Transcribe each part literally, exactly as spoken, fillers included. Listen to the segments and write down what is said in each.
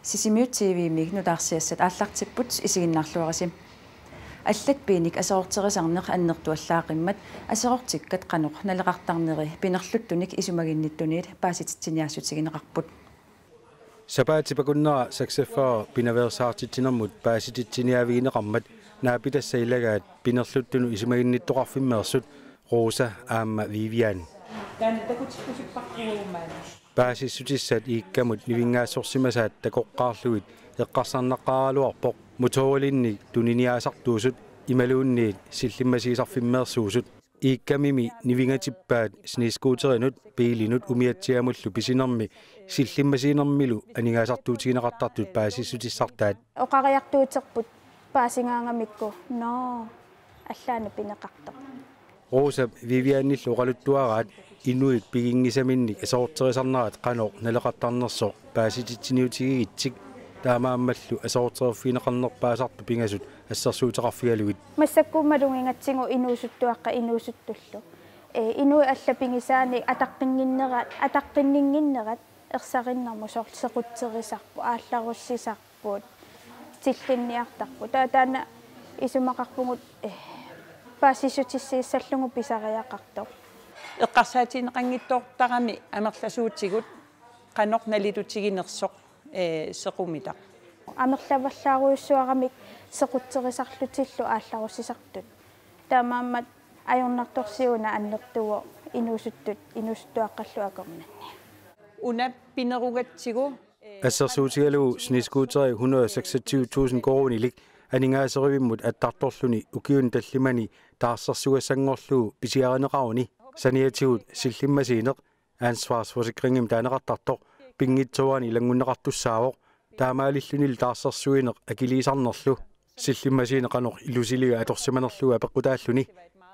Sisimiut T V-mi nutaarsiassat aallartipput, isiginnaarluarisi. Allat piinik aserorterisarneq annertuallaaqimmat aserortikkat qanoq naleqartarneri pinerluttunik isumaginnittuniit paasititsiniaassutigineqarput. Sapaatip akunnera seksogfyrre pinaveersaartitsinermut paasititsiniaavigineqarmat naapitassat ilagaat pinerluttunut isumaginnittoqarfimmeersut Rosa aamma Vivian. Taanna takutikkusupparput maani. Paasissutissat iikkamut nivinngaassorsimasaat takoqqaarlugit eqqarsarnaqqaaraluarpoq motoorilinnik tuniniaasartuusut imaluunniit sillimmasiisarfimmeersuusut. Iikkamimi nivingatippaat snescooterinut, biilinut umiatsiamullu pisinermi sillimmasiinermilu aningaasartuutigineqartartut paasissutissartaat. Oqariartuuterput paasigaangamikku: "Nå, allaana pineqartoq." Rosap Vivianillu oqaluttuaraat inuit piginngisaminnik aserorterisarnerat qanoq naleqartarnersoq paasititsiniutigigitsik, taamaammallu aserorterfigineqarnerpaasartut pingasut assersuuteqarfigalugit. Massakkut malugigatsigu inuusuttuaqqat inuusuttullu. Ee, inuit allat pigisaanik ataqqinninnerat, ataqqinninnginnerat ersarinnermut, soorlu sequtserisarput, aallarussisarput, tillinniartarput. Taava taanna isumaqarpugut, ee, paasissutissiissallugu pisariaqartoq. Eqqarsaatigineqanngitsoortarami amerlasuutigut qanoq nalitutiginersoq, ee, sequmitaq. Amerlavallaarujussuaramik sequtserisarlutillu aallarussisartut. Taamaammat ajornartorsiut una annertuvoq inuusuttut inuusuttuaqqallu akornanni. Una pinerugatsigu. Assersuutigalugu snescooteri hundrede seksogtyve tusind koruunilik aningaaserivimmut attartorluni ukiuni tallimani taarsersugassanngorlugu pisiarineqaruni saniatigut sillimmasiineq ansvarsforsikringimik taaneqartartoq pinngitsoorani ilanngunneqartussaavoq, taamaalillunilu taarsersuineq akiliisarnerlu. Sillimmasiineq qanoq ilusiliga atorsimanerlugu apeqqutaalluni.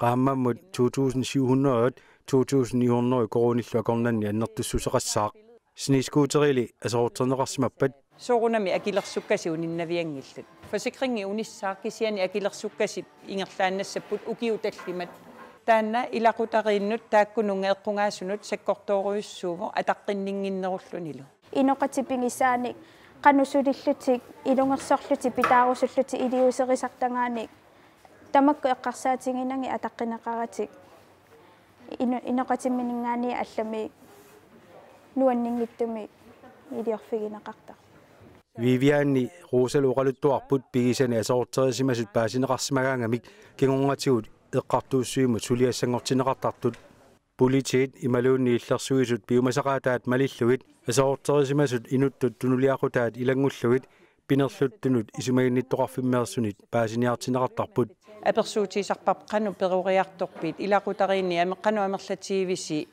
Qaammammut to tusind syv hundrede, to tusind ni hundrede koruunillu akornanni annertussuseqassaaq. Snescooterili aserorterneqarsimappat. Soorunami akilersukkasi uninnavianngillat. Forsikringi unissaaq, kisianni akilersukkasi ingerlaannassapput ukiut tallimat. Taanna ilaqutariinnut taakkununnga eqqugaasunut sakkortoorujussuuvoq ataqqinninnginnerullunilu. Inoqatit pigisaanik qanoq sulillutik ilungersorlutik pitaarusullutik iliuuserisartagaanik tamakku eqqarsaatiginagit ataqqineqaratik. Ino-, inoqatiminngaanniit allamik nuanninngitsumik iliorfigineqartarput. Vivianni Rosalu oqaluttuarput pigisanik aserorterisimasut paasineqarsimagaangamik kingornatigut eqqartuussivimmut suliassanngortinneqartartut. Politiit imaluunniit illersuisut piumasaqaataat malillugit aserorterisimasut inuttut tunuliaqutaat ilanngullugit pinerluttunut isumaginnittoqarfimmeersunit paasiniartinneqartarput. Apersuutigisarparput qanoq peroriartorpit, ilaqutariinni ame-, qanoq amerlatigivisi,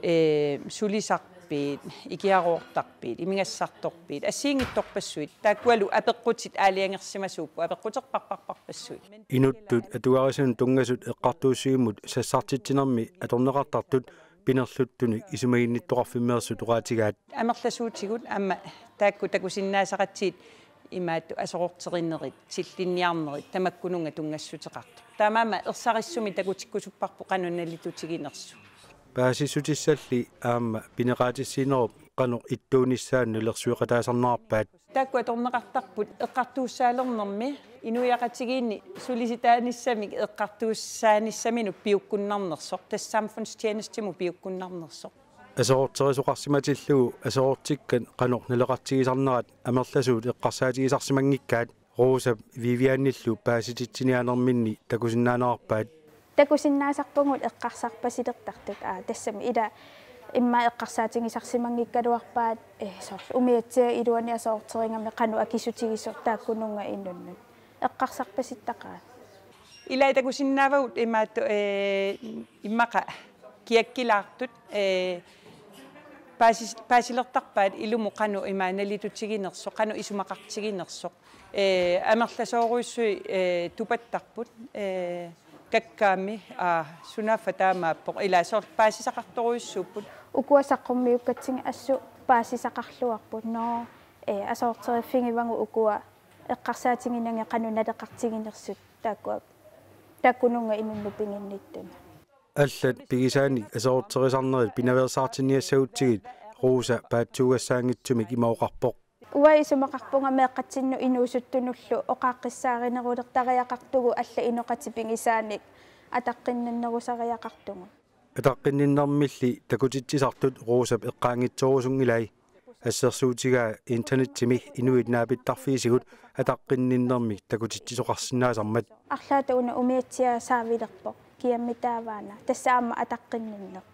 ee, sulisarpit, ikiaroortarpit, imigassartorpit, assigiinngitsorpassuit, taakkualu apeqqutit aalajangersimasuupput, apeqquterparparparpassuit. Inuttut atugarisunut tunngasut eqqartuussivimmut sassartitsinermi atorneqartartut pinerluttunut isumaginnittoqarfimmeersut oqaatigaat. Amerlasuutigut aamma taakku takusinnaasaqatigiit imaattoq aserorterinerit, tillinniarnerit tamakkununnga tunngassuteqartut. Taamaammat ersarissumik takutikkusupparput qanoq nalitutiginersoq. Paasissutissalli aamma pineqaatissiinerup qanoq ittuunissaanut ilersueqataasarnerarpaat. Taakku atorneqartarput eqqartuussaalernermi inuiaqatigiinni sulisitaanissamik eqqartuussaanissaminut piukkunnarnersoq, tassa samfundstjenestimut piukkunnarnersoq. Aserorterisoqarsimatillugu aserortikkat qanoq naleqartigisarnerat amerlasuut eqqarsaatigisarsimanngikkaat Rosap Vivianillu paasititsiniaanerminni takusinnaanerarpaat. Takusinnaasarpugut eqqarsarpasilertartut, aa, tassami ila immaqa eqqarsaatigisarsimanngikkaluarpaat, ee, soorlu umiatsiaat iluani aserorterigami qanoq akisutigisoq taakkununnga inunnut. Eqqarsarpasittaqaat. Ilai takusinnaavagut imaattoq, ee, immaqa kiakkilaartut, ee, paasis-, paasilertarpaat ilumut qanoq ima nalitutiginersoq, qanoq isumaqartiginersoq. Ee, amerlasoorujussuit, ee, tupattarput, ee, kakkaami, aa, sunaaffa taamaappoq, ilaa soorlu paasisaqartorujussuupput. Ukua saqqummiukkatsigit assut paasisaqarluarput, nå, ee, aserorteriffigivagut ukua eqqarsaatiginagit qanoq naleqartiginersut taakkua, taakkununnga inunnut piginnittunut. Allat pigisaanik aserorterisarnerit pinaveersaartinniassagutsigit Rosa paatsuugassaanngitsumik ima oqarpoq. Uanga isumaqarpunga meeqqatsinnut inuusuttunullu oqaaqqissaarinerulertariaqartugut allat inoqatit pigisaanik ataqqinninnerusariaqartugut. Ataqqinninnermilli takutitsisartut Rosap eqqaanngitsoorusunngilai. Assersuutigaa internetsimi inuit naapittarfiisigut ataqqinninnermik takutitsisoqarsinnaasarmat. Arlaata una umiatsiaa saavilerpoq, kiammi taavaana, tassa aamma ataqqinninneq.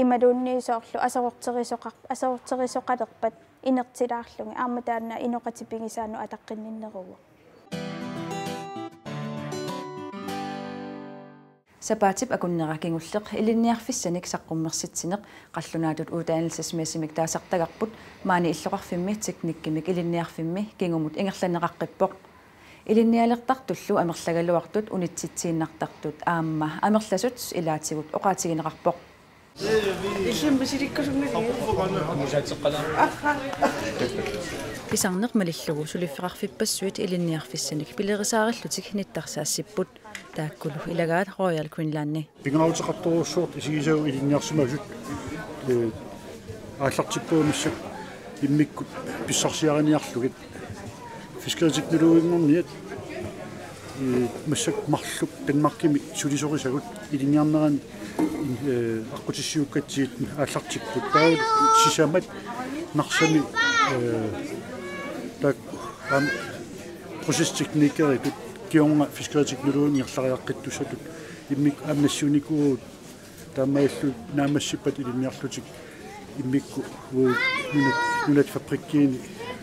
Imaluunniit soorlu aserorterisoqar-, aserorterisoqalerpat inertilaarlugit, aamma taanna inoqatit pigisaannut ataqqinninneruvoq. Sapaatip akunnera kingulleq ilinniarfissanik saqqummersitsineq qallunaatut uddannelsesmæssimik taasartagarput, maani illoqarfimmi teknikkimik ilinniarfimmi kingumut ingerlanneqaqqippoq. Ilinnialertartullu amerlagaluartut unitsitsiinnartartut aamma amerlasut ilaatigut oqaatigineqarpoq. Pisarneq malillugu suliffeqarfippassuit ilinniarfissanik pilerisaarillutik nittarsaassipput. Taakkulu ilagaat Royal Greenlandi. Pingaaruteqartorujussuartut isigisagut ilinniarsimasut, ee, aallartippagut massakkut immikkut pissarsiariniarlugit. Fiskeriteknologinngorniat, ee, massakkut marluk Danmarkimi sulisorisagut ilinniarnerani, ee, aqqutissiuukkatsigit aallartipput. Taava sisamat Narsami, ee, taakku aamma procesteknikeritut kingorna fiskeriteknologi ingerlariaqqittussatut immikkut aamma nassiunnikuuvugut. Taamaalillutik naammassippat ilinniarlutik immikkut uagut nunat, nunat fabrikkiini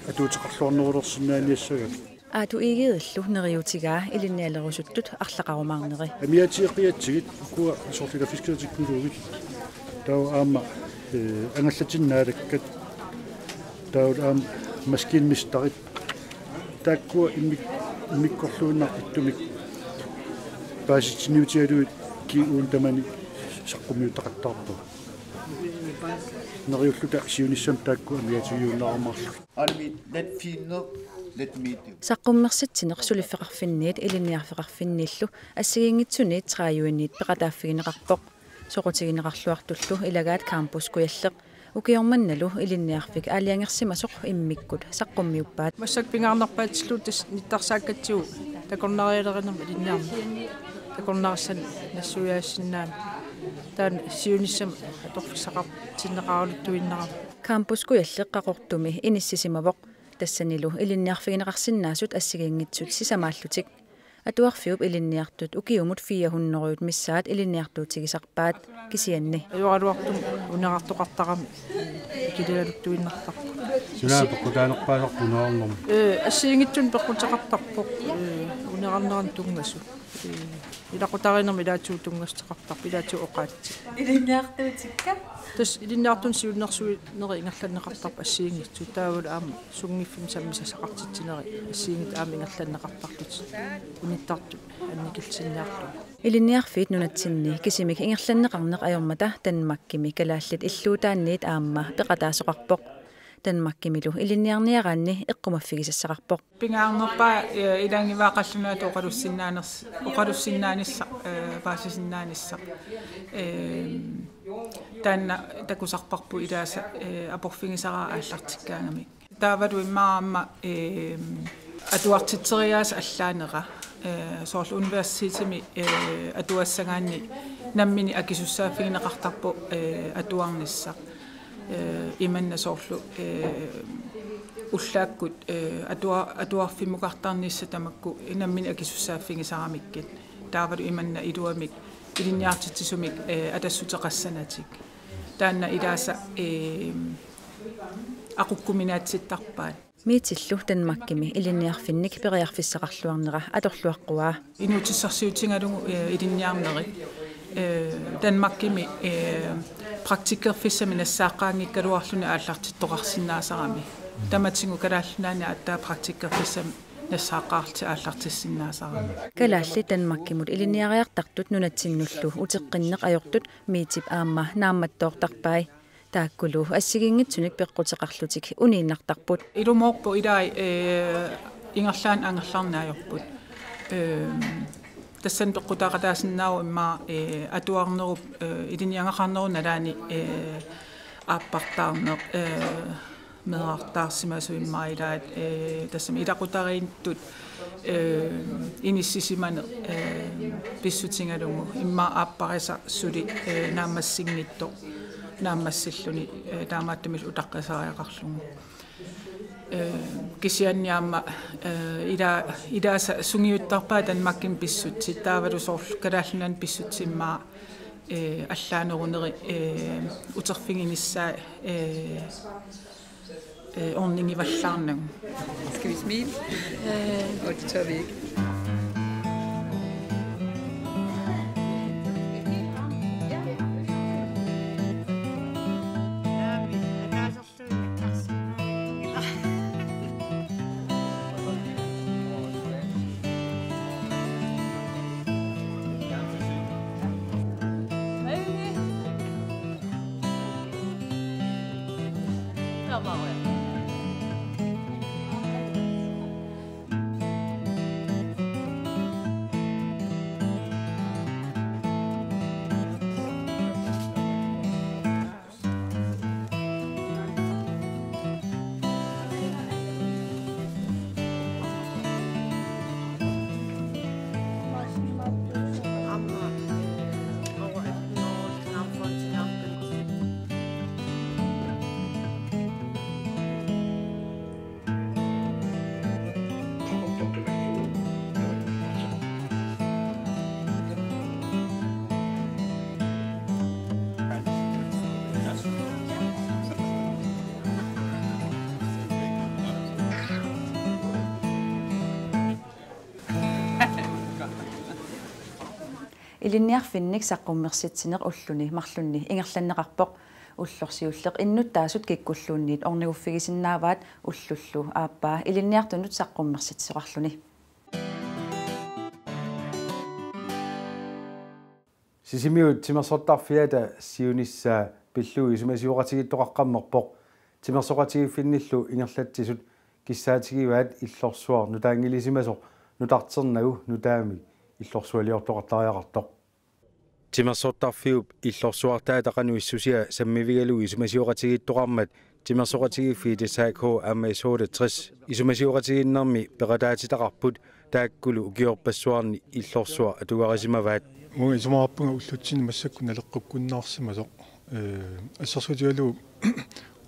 atuuteqarluarnerulersinnaaniassagami. Aatu Egedillu neriuutigaa ilinnialerusuttut arlaqarumaarneri. Amiaatigeqqiatsigit ukua soorlu fiskeriteknologit. Taava aamma, ee, angallatit naalakkat. Taava aamma maskinmesterit. Taakkua immik-, immikkoorluinnartuttumik paasitsiniutigalugit kingorna tamani saqqummiutaqattaarpagut. Neriulluta siunissami taakku amiaatigiunnarumaarlugit. Arvit let feel no, let me do. Saqqummersitsineq suliffeqarfinniit ilinniarfeqarfinniillu assigiinngitsuniit tredive-niit peqataaffigineqarpoq. Soqutigineqarluartullu ilagaat Campus Kujalleq. Ukioq mannalu ilinniarfik aalajangersimasoq immikkut saqqummiuppaat. Massakkut pingaarnerpaatsillugu tassa nittarsaakkatsigu takornarialerinermik ilinniarneq. Takornarissat nassuiaassinnaammat. Taanna siunissami atorfissaqartinneqaraluttuinnarami. Campus Kujalleq Qaqortumi inissisimavoq. Tassanilu ilinniarfigineqarsinnaasut assigiinngitsut sisamaallutik. Atuarfiup ilinniartut ukiumut fire hundrede missaat ilinniartuutigisarpaat kisianni. Ajoraluartumik unerartoqartarami ikiligaluttuinnartarpoq. Suna peqqutaanerpaasarpoq unerarnermi? Ee, assigiinngitsunik peqquteqartarpoq, ee, unerarnerani tunngasut. Ee, ilaqutariinnermi ilaatigut tunngassuteqartarpoq, ilaatigut oqaatsit. Ilinniartuutikka? Tassa ilinniartunut siunnersuinerit ingerlanneqartarput assigiinngitsut, taavalu aamma sunngiffimmi sammisassaqartitsinerit assigiinngitsut aamma ingerlanneqartarlutik unittartut annikillisinniarlugit. Ilinniarfiit nunatsinni kisimik ingerlanneqarneq ajormata Danmarkimi kalaallit illuutaanniit aamma peqataasoqarpoq. Danmarkimilu ilinniarniaraanni eqqumaffigisassaqarpoq. Pingaarnerpaaq, ee, ilagivaat qallunaatut oqalussinnaaners-, oqalussinnaanissaq, ee, paasisinnaanissaq. Ee, taanna takusarparput ilaasa, ee, aporfigisaraat aallartikkaangamik. Taavalu immaqa aamma, ee, atuartitseriaaseq allaanera, ee, soorlu universitetimi, ee, atuassagaanni nammineq akisussaaffigineqartarpoq, ee, atuarnissaq. Ee, imanna soorlu, ee, ullaakkut, ee, atua-, atuarfimmukartarnissaq tamakku nammineq akisussaaffigisaramikkit. Taavalu imanna iluamik ilinniartitsisumik, ee, atassuteqassanatik. Taanna ilaasa, ee, aqukkuminaatsittarpaat. Miitillu Danmarkimi ilinniarfinnik periarfissaqarluarnera atorluaqquaa. Inuutissarsiutigalugu, ee, ilinniarnerit, ee, Danmarkimi, ee, praktikkerfissamik nassaaqqaanngikkaluarluni aallartittoqarsinnaasarami. Tamatigut Kalaallit Nunaanni aatsaat praktikkerfissamik nassaaqqaarlutik aallartissinnaasarami. Kalaallit Danmarkimut ilinniariartartut nunatsinnullu uteqqinneq ajortut Miitip aamma naammattoortarpai. Taakkulu assigiinngitsunik peqquteqarlutik uniinnartarput. Ilumoorpoq ilai, ee, ingerlaannaq angerlarneq ajorput. Ee, tassani peqqutaaqataasinnaavoq immaqa, ee, atuarnerup, ee, ilinniagaqarnerup nalaani, ee, aappartaarneq, ee, Meerartaarsimasoq immaqa ilaat, eh, tassami ilaqutariittut, eh, inissisimaneq, eh, pissutigalugu immaqa aapparisaq suli, eh, naammassinngitsoq naammassilluni, eh, taamaattumillu utaqqisariaqarlugu. Eh, kisianni aamma, eh, ila-, ilaasa sungiuttarpaat Danmarkimi pissutsit, taavalu soorlu Kalaallit Nunaanni pissutsit immaqa, eh, allaaneruneri, eh, uterfiginissaat, eh, eh, ornigivallaarnagu. Skal vi smile? Øh. Og det tør vi ikke. Ilinniarfinnik saqqummersitsineq ulluni marlunni ingerlanneqarpoq. Ullorsiulleq innuttaasut kikkulluunniit orniguffigisinnaavaat ullullu aappaa ilinniartunut saqqummersitsisoqarluni. Sisimiut timersortarfiata siunissaa pillugu isumasioqatigiittoqaqqammerpoq. Timersoqatigiiffinnillu ingerlatsisut kissaatigivaat Illorsuaq nutaanngilisimasoq nutarternagu nutaamik illorsualiortoqartariaqartoq. Timersortarfiup illorsuartaata qanoq issusia sammivigalugu isumasioqatigiittoqarmat timersoqatigiiffiit S A K aamma S otteogtres isumasioqatigiinnermi peqataatitaqarput, taakkulu ukiorpassuarni illorsuaq atugarisimavaat. Uanga isumaqarpunga ullutsinni massakkut naleqqukkunnaarsimasoq. Ee, assersuutigalugu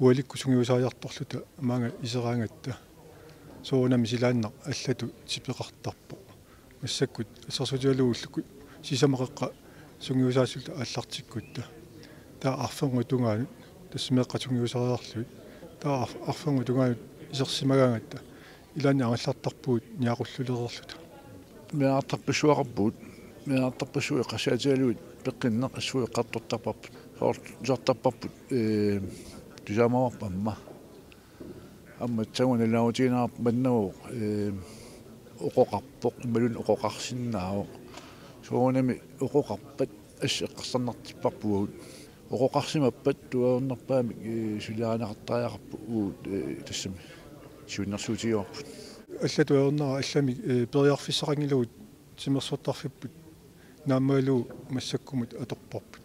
ualikkut sungiusariartorluta maanga iseraangatta. Soorunami silaannaq allatut tipeqartarpoq. Massakkut assersuutigalugu ullukkut sisamat qeqqat sungiusaasut aallartikkutta. Taava arfernut tungaanut, tassa meeqqat sungiusariarlugit. Taava arf-, arfernut tungaanut isersimagaangatta. Ilaanni angallartarpugut niaqullulereerluta. Meerartarpassuaqarpugut, meerartarpassuit eqqarsaatigalugit peqqinneq assut eqqartortarparput. Soorlu tusartarparput, ee, tusaamavarput aamma. Aamma tassannga nalaatigineqarpoq mannagooq, ee, oqoqarpoq, imaluunniit oqoqarsinnaavoq. Soorunami oqoqarpat assut eqqarsarnartipparput uagut. Oqoqarsimappat tuaviornerpaamik, ee, suliarineqartariaqarput uagut, ee, tassami siunnersuutigaarput. Allatut ajornera allamik, ee, periarfissaqanngilagut timersortarfipput naammagilugu massakkumut atorparput.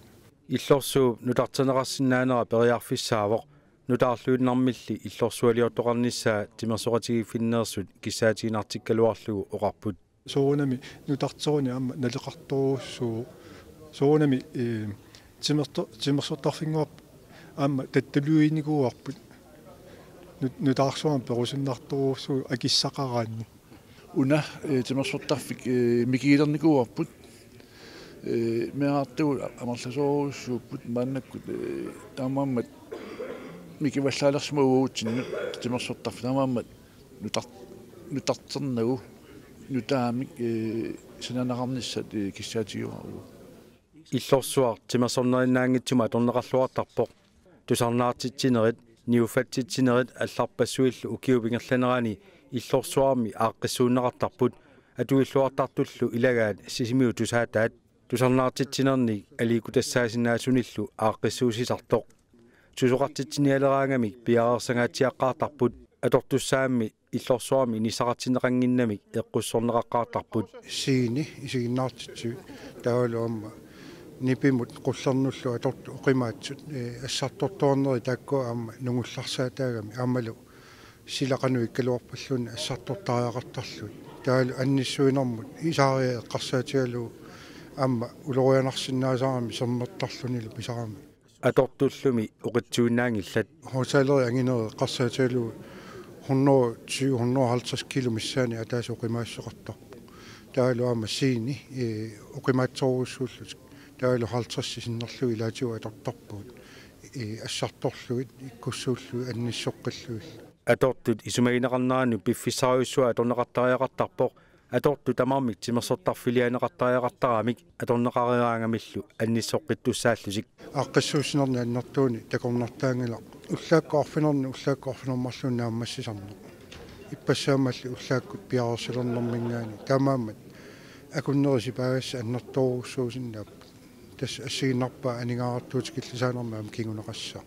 Illorsuup nutarterneqarsinnaanera periarfissaavoq. Nutaarluinnarmilli illorsualiortoqarnissaa timersoqatigiiffinneersut kissaatiginartikkaluarlugu oqarput. Soorunami nutarteruni aamma naleqartorujussuuvoq. Soorunami, ee, timerto-, timersortarfinnguarput aamma tattaluiinikuuarput. Nut-, nutaarsuarmi perusunnartorujussuuvoq akissaqaraanni. Una, ee, timersortarfik, ee, mikigilernikuuarput. Ee, meerartagut amerlasoorujussuupput maannakkut, ee, taamaammat mikivallaalersimavugut uagutsinnut timersortarfik taamaammat nutar-, nutarternagu nutaamik, ee, sananeqarnissat, ee, kissaatigaarput. Illorsuaq timersornerinnaanngitsumik atorneqarluartarpoq. Tusarnaartitsinerit, niuffatsitsinerit allarpassuillu ukiup ingerlanerani illorsuarmi aaqqissuunneqartarput, atuilluartartullu ilagaat Sisimiut tusaataat. Tusarnaartitsinernik aliikkutassaasinnaasunilu aaqqissuussisartoq. Susoqartitsinialeraangamik piareersangaatsiaqqaartarput, atortussaammi illorsuarmi inissaqartinneqannginnamik eqqussorneqaqqaartarput. Siini isiginnaartitsivit taavalu aamma Nipimut qullernullu atortut oqimaatsut, ee, assartortuarnerit taakku aamma nungullarsaataagami aammalu sila qanoq ikkaluarpalluunniit assartortariaqartarlugit. Taavalu annissuinermut isaariaq eqqarsaatigalugu aamma ulorianarsinnaasarami sermertarlunilu pisarami. Atortullumi oqitsuinnaanngillat. Hoteleri anginerit eqqarsaatigalugu hundrede tyve, hundrede halvtreds kilo missaani ataaseq oqimaassuseqartarpoq. Taavalu aamma siini, ee, oqimaatsorujussuullutik. Taavalu halvtreds sinnerlugit ilaatigut atortarpugut. Ee, assartorlugit, ikkussuullugit, annissoqqillugillu. Atortut isumagineqarneranut piffissarujussuaq atorneqartariaqartarpoq. Atortut tamarmik timersortarfiliaanneqartariaqartaramik atorneqareeraangamillu annissoqqittussaallutik. Aaqqissuussinerni annertuuni takornartaanngilaq. Ullaakkut arfineq-, ullaakkut arfineq-marluunniit naammassisarneq. Ippassaammalli ullaakkut piareersalernerminngaanniit. Taamaammat akunneri sipaagassat annertoorujussuusinnaapput. Tassa assigiinnarpaa aningaasartuutikillisaanermi aamma kinguneqassaaq.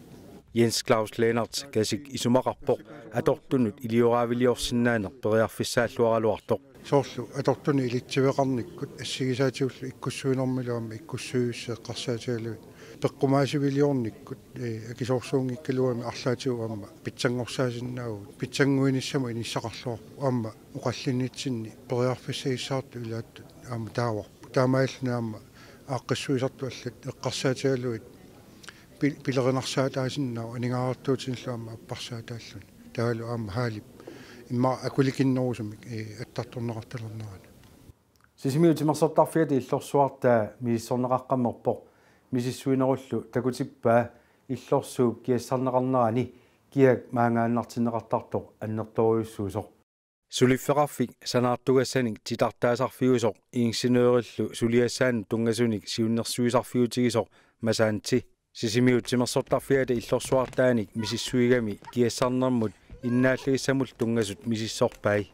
Jens Claus Lennert Kasik isumaqarpoq atortunut ilioraaviliorsinnaaneq periarfissaalluaraluartoq. Soorlu atortuni ilitsiveqarnikkut assigisaatigullu ikkussuinermilu aamma ikkussuissuseq eqqarsaatigalugit. Peqqumaasiviliornikkut, ee, akisoorsuunngikkaluami arlaatigut aamma pitsanngorsaasinnaavagut. Pitsannguinissamut inissaqarluarpoq aamma oqallinnitsinni periarfissagissaartut ilaattut aamma taavarput. Taamaalilluni aamma aaqqissuisartut allat eqqarsaatigalugit pil-, pilerinarsaataasinnaavoq aningaasartuutinillu aamma apparsaataalluni. Taavalu aamma Haalip immaqa akulikinnerusumik, ee, attartorneqartalernerani. Sisimiut timersortarfiata illorsuartaa misissorneqaqqammerpoq. Misissuinerullu takutippaa illorsuup kiassarneqarnerani kiak maangaannartinneqartartoq annertoorujussuusoq. Suliffeqarfik sanaartugassanik titartaasarfiusoq ingeniørillu suliassaannut tunngasunik siunnersuisarfiutigisoq Masanti Sisimiut timersortarfiata illorsuartaanik misissuigami kiassarnermut innaallagissamullu tunngasut misissorpai.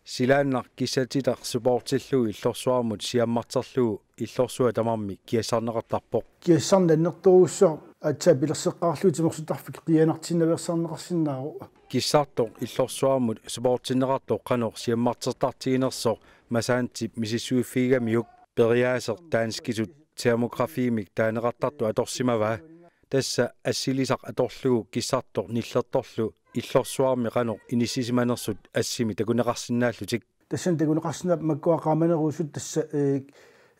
Silaannaq kissatitaq supoortillugu illorsuarmut siammarterlugu illorsuaq tamarmi kiassarneqartarpoq. Kiassarneq annertoorujussuaq aatsaat pilerseqqaarlugu timersortarfik qiianartinnaveersaarneqarsinnaavoq. Kissartoq illorsuarmut supoortinneqartoq qanoq siammartertartiginersoq Masantip misissuiffigigamiuk periaaseq danskisut termografimik taaneqartartoq atorsimavaa. Tassa assilisaq atorlugu kissartoq nillertorlu illorsuarmi qanoq inissisimanersut assimi takuneqarsinnaallutik. Tassani takuneqarsinnaapput makkua qaamanerusut tassa, ee,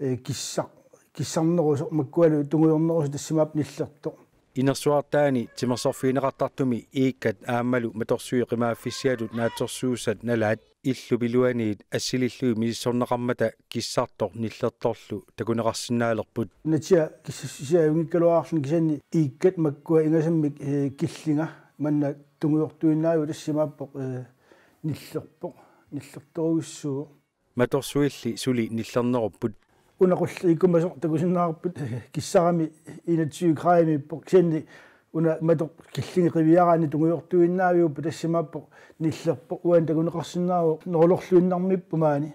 ee, kissaq-, kissarnerusoq makkualu tungujornerusoq tassimaapput nillertoq. Inersuartaani timersorfigineqartartumi iikkat aammalu matorsui qimaaffissiatut naatsorsuussat nalaat illup iluaniit assilillugit misissorneqarmata kissartoq nillertorlu takuneqarsinnaalerput. Natia kissassisiaajunngikkaluarluni kisianni iikkat makkua ingasammik, ee, killinga manna tungujortuinnaaviuk tassimaapput, ee, nillerpoq, nillertorujussuuvoq. Matorsuilli suli nillernerupput. Una qulleq ikkumasoq takusinnaavarput kissarami enogtyve gradimiippoq kisianni una matoq killinga qiviaraanni tungujortuinnaaviupput tassimaapput nillerpoq uani takuneqarsinnaavoq nolorluinnarmiippoq maani.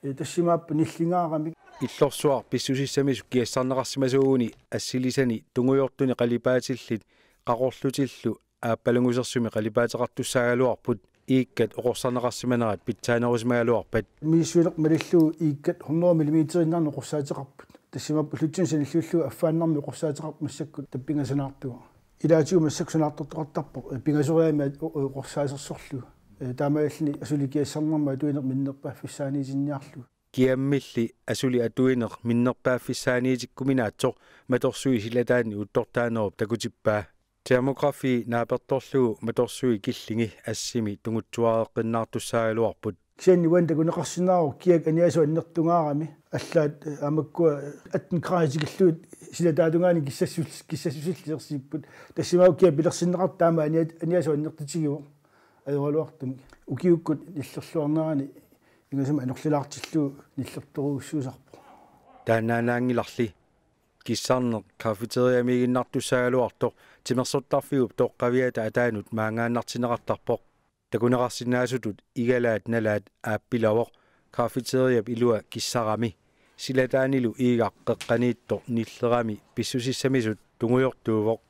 Ee, tassimaapput nillingaaramik. Illorsuaq pissusissamisut kiassarneqarsimasuuguni assilisani tungujortuni qalipaatillit qaqorlutillu aappalanngusersumi qalipaateqartussaagaluarput iikkat oqorsarneqarsimanerat pitsaanerusimagaluarpat. Misissuineq malillugu iikkat hundrede millimeteriinnarnik oqorsaateqarput. Tassimaapput ullutsinnut sanilliullugu affaannarmik oqorsaateqarput massakkut tappingasanaartugu. Ilaatigut massakkut sanaartortoqartarpoq, ee, pingasoriaammik at-, o-, o-, oqorsaasersorlugu. Ee, taamaalilluni asuli kiassarnermut atuineq minnerpaaffissaaniitinniarlugu. Kiammilli asuli atuineq minnerpaaffissaaniitikkuminaatsoq matorsui silataanni uuttortaanerup takutippaa. Termografi naapertorlugu matorsui killingi assimi tungutsuareqqinnaartussaaluarput. Kisianni uani takuneqarsinnaavoq kiak aniasoq annertungaarami allaat, ee, aamma makkua atten grader tikillugit silataatungaani kissassus-, kissassusillit ersipput. Tassimaavoq kiak pilersinneqartoq taama aniat-, aniasoq annertutigivoq ajoraluartumik. Ukiukkut nillerluarnerani ingasammik anorlilaartillugu nillertorujussuusarpoq. Taannaannaanngilarli. Kissarneq cafeteriamiiginnartussaagaluartoq timersortarfiup toqqaviata ataanut maangaannartinneqartarpoq. Takuneqarsinnaasutut igalaat nalaat aappilavoq cafeteriap ilua kissarami. Silataanilu iigaq qeqqaniittoq nillerami pissusissamisut tungujortuuvoq.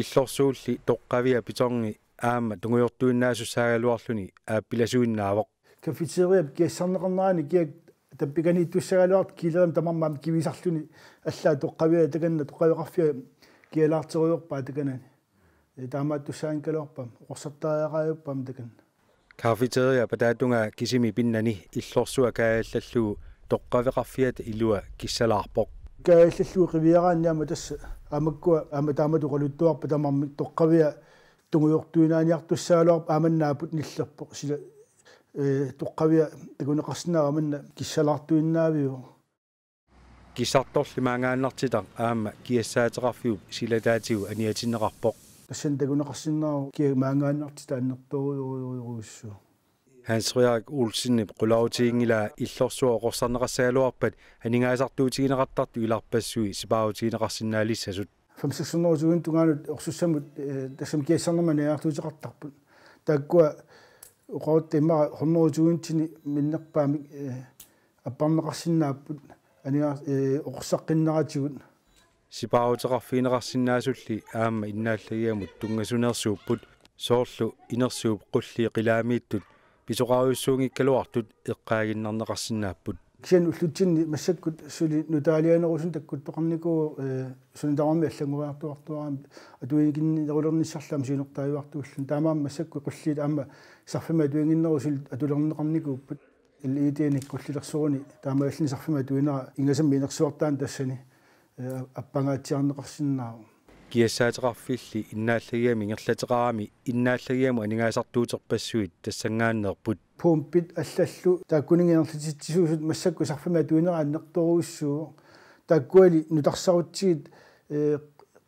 Illorsuulli toqqavia betongi aamma tungujortuinnaasussaagaluarluni aappilasuinnaavoq. Cafeteriap kiassarneqarnerani kiak Tappikaniittussagaluartoq kiilerim tamarmik aamma kivisarluni allaat toqqavia takanna toqqaveqarfia kialaarterujoorpaa takanani. Ee, taamaattussaanngikkaluarpaa, oqorsartariaqaajuppaam takanna. Cafeteria pataatungaa kisimi pinnani illorsuaq kaajallallugu toqqaveqarfiata ilua kissalaarpoq. Kaajallallugu qiviaraanni aamma tassa aamma makkua aamma taamatut oqaluttuarpat tamarmik toqqavia tungujortuinaaniartussagaluarpat aamma naapput nillerpoq sila, ee, toqqavia takuneqarsinnaavoq aamma kissalaartuinnaaviuvoq. Kissartorli maangaannartitaq aamma kiassaateqarfiup silataatigut aniatinneqarpoq. Tassani takuneqarsinnaavoq kia maangaannartitaq annertoorujorujorujussuuvoq. Hans Frederik Olsenip qularutiginngilaa illorsuaq oqorsarneqassagaluarpat aningaasartuutigineqartartut ilarpassui sipaarutigineqarsinnaalissasut. Fem seks hundrede tusind tungaanut orsussamut, ee, tassami kiassarnermut aniaartuuteqartarput. Taakkua oqarutta immaqa hundrede tusindinik minnerpaamik, ee, apparneqarsinnaapput aniaar-, ee, oqorsaqqinneratigut. Sipaaruteqarfigineqarsinnaasulli aamma innaallagiamut tunngasuneersuupput, soorlu inersuup qulliit qilaamiittut pisoqarujussuunngikkaluartut eqqaaginnarneqarsinnaapput. Kisianni ullutsinni massakkut suli nutaalianerusunik takkuttoqarnikuuvoq, ee, suna tamarmi allanngoriartuartuarami atuiginnerulernissarlu aamma siunertaraluartuulluni. Taamaammat massakkut qulliit aamma sarfimmi atuiginnerusunik atulerneqarnikuupput. L E D-nik qullilersoruni taamaalilluni sarfimmi atuinera ingasammik inersuartaani tassani, ee, appangaatsiarneqarsinnaavoq. Kiassaateqarfilli innaallagiamik ingerlateqarami innaallagiamut aningaasartuuterpassuit tassanngaanneerput. Pumpit allallu taakkuninnga ingerlatitsisuusut massakkut sarfimmi atuinera annertoorujussuuvoq. Taakkuali nutarsarutsigit, ee,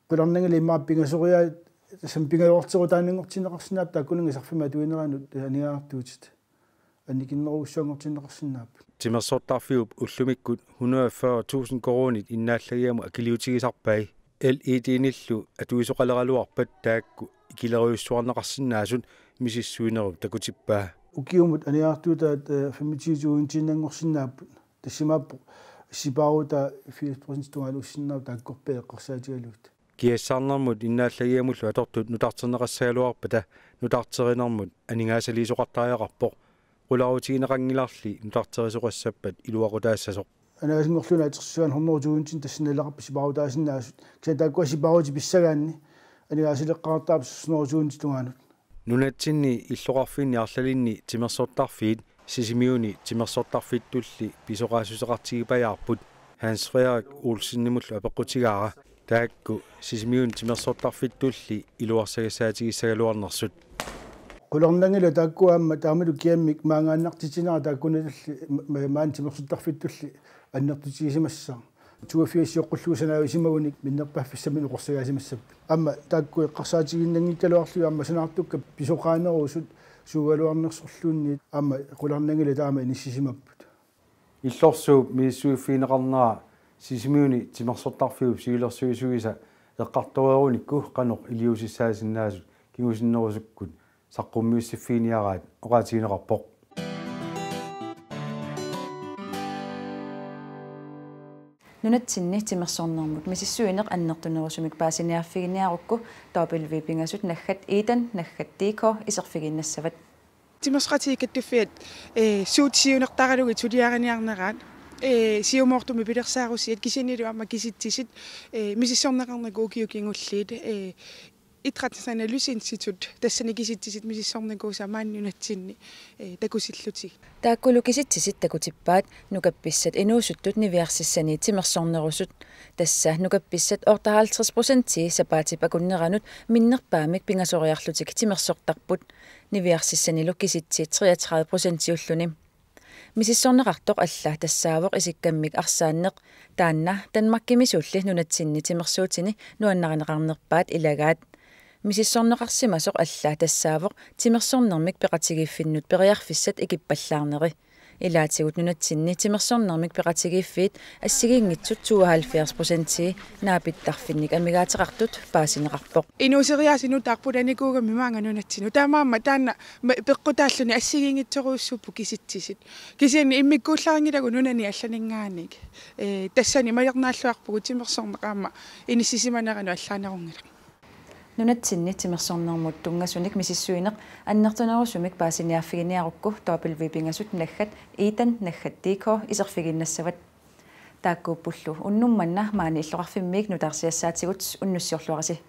qularnanngilaq immaqa pingasoriaat tassami pingajuarterutaanngortinneqarsinnaapput taakkuninnga sarfimmi atuineranut, ee, aningaasartuutit annikinnerujussuanngortinneqarsinnaapput. Timersortarfiup ullumikkut hundrede og fyrre tusind koruunit innaallagiamut akiliutigisarpai. L E D-nillu atuisoqaleraluarpat taakku ikilerujussuarneqarsinnaasut misissuinerup takutippaa. Ukiumut aningaasartuutaat, ee, femogtyve tusindiinnanngorsinnaapput. Tassa imaappoq sipaarutaa firs procent tungaanut ussinnaavoq taakkorpiaq eqqarsaatigalugit. Kiassarnermut innaallagiamullu atortut nutarterneqassagaluarpata nutarterinermut aningaasaliisoqartariaqarpoq. Qularutigineqanngilarli nutarterisoqassappat iluaqutaassasoq. Aningaasanngorluinnaq atorsinnaaneq hundrede tusindinik tassani naleqarpat sipaarutaasinnaasut. Kisianni taakkua sipaarutit pissagaanni aningaasaleqqaartarput hundrede tusindinik tungaanut. Nunatsinni illoqarfinni arlalinni timersortarfiit Sisimiuni timersortarfittulli pisoqaassuseqartigipajaarput. Hans Frederik Olsenimullu apeqqutigaara taakku Sisimiuni timersortarfittulli iluarsagassaatigissagaluarnersut. Qularnanngilaq taakku aamma taamatut kiammik maangaannartitsinerat taakkununngatilli ma-, ma-, maani timersortarfittulli annertutigisimassaaq. Toogfirs sioqqullugu sanaajusimagunik minnerpaaffissamik oqorsagaasimassapput. Aamma taakku eqqarsaatigiinnanngikkaluarlugit aamma sanaartukkat pisoqaanerusut suugaluarnersorluunniit aamma qularnanngilaq taama inissisimapput. Illorsuup misissuiffigineqarnera Sisimiuni timersortarfiup siulersuisuisa eqqartoreerunikku qanoq iliuusissaasinnaasut kingusinnerusukkut saqqummiussiffiginiaraat oqaatigineqarpoq. Nunatsinni timersornermut misissuineq annertunerusumik paasiniaaffiginiarukku W pingasut naggat iten naggat D K iserfigiinnassavat. Timersoqatigiit kattuffiat, ee, suut siunertaralugit suliariniarneraat, ee, siumoortumik pilersaarusiat kisiannili aamma kisitsisit, ee, misissorneqarnikut ukiut kingulliit, ee, idrætsanalysesinstitut tassani kisitsisit misissornikuusaat maani nunatsinni, ee, takusillutigit. Taakkulu kisitsisit takutippaat nukappissat inuusuttut niviarsissani timersornerusut. Tassa nukappissat otteoghalvtreds procentii sapaatip akunneranut minnerpaamik pingasoriarlutik timersortarput. Niviarsissanilu kisitsit treogtredive procentiulluni. Misissorneqartoq alla tassaavoq isikkammik arsaanneq, taanna Danmarkimisulli nunatsinni timersuutini nuannarineqarnerpaat ilagaat. Misissorneqarsimasoq alla tassaavoq timersornermik peqatigiiffinnut periarfissat ikippallaarneri. Ilaatigut nunatsinni timersornermik peqatigiiffiit assigiinngitsut tooghalvfjerds procentii naapittarfinnik amigaateqartut paasineqarpoq. Inuuseriaaseq nutaaq pulanikuugami maanga nunatsinnut. Taamaammat taanna ma-, peqqutaalluni assigiinngitsorujussuupput kisitsisit. Kisianni immikkuullarinngilakka nunani allaninngaanniit. Ee, tassani majornaalluarpugut timersorneq aamma inissisimaneranut allaanerunngilaq. Nunatsinni timersornermut tunngasunik misissuineq annertunerusumik paasiniaaffiginiarukku W pingasut naggat iitan naggat D K iserfigiinnassavat. Taakkuuppullu unnuk manna maani illoqarfimmiit nutaarsiassaatigut, unnussiorluarisi.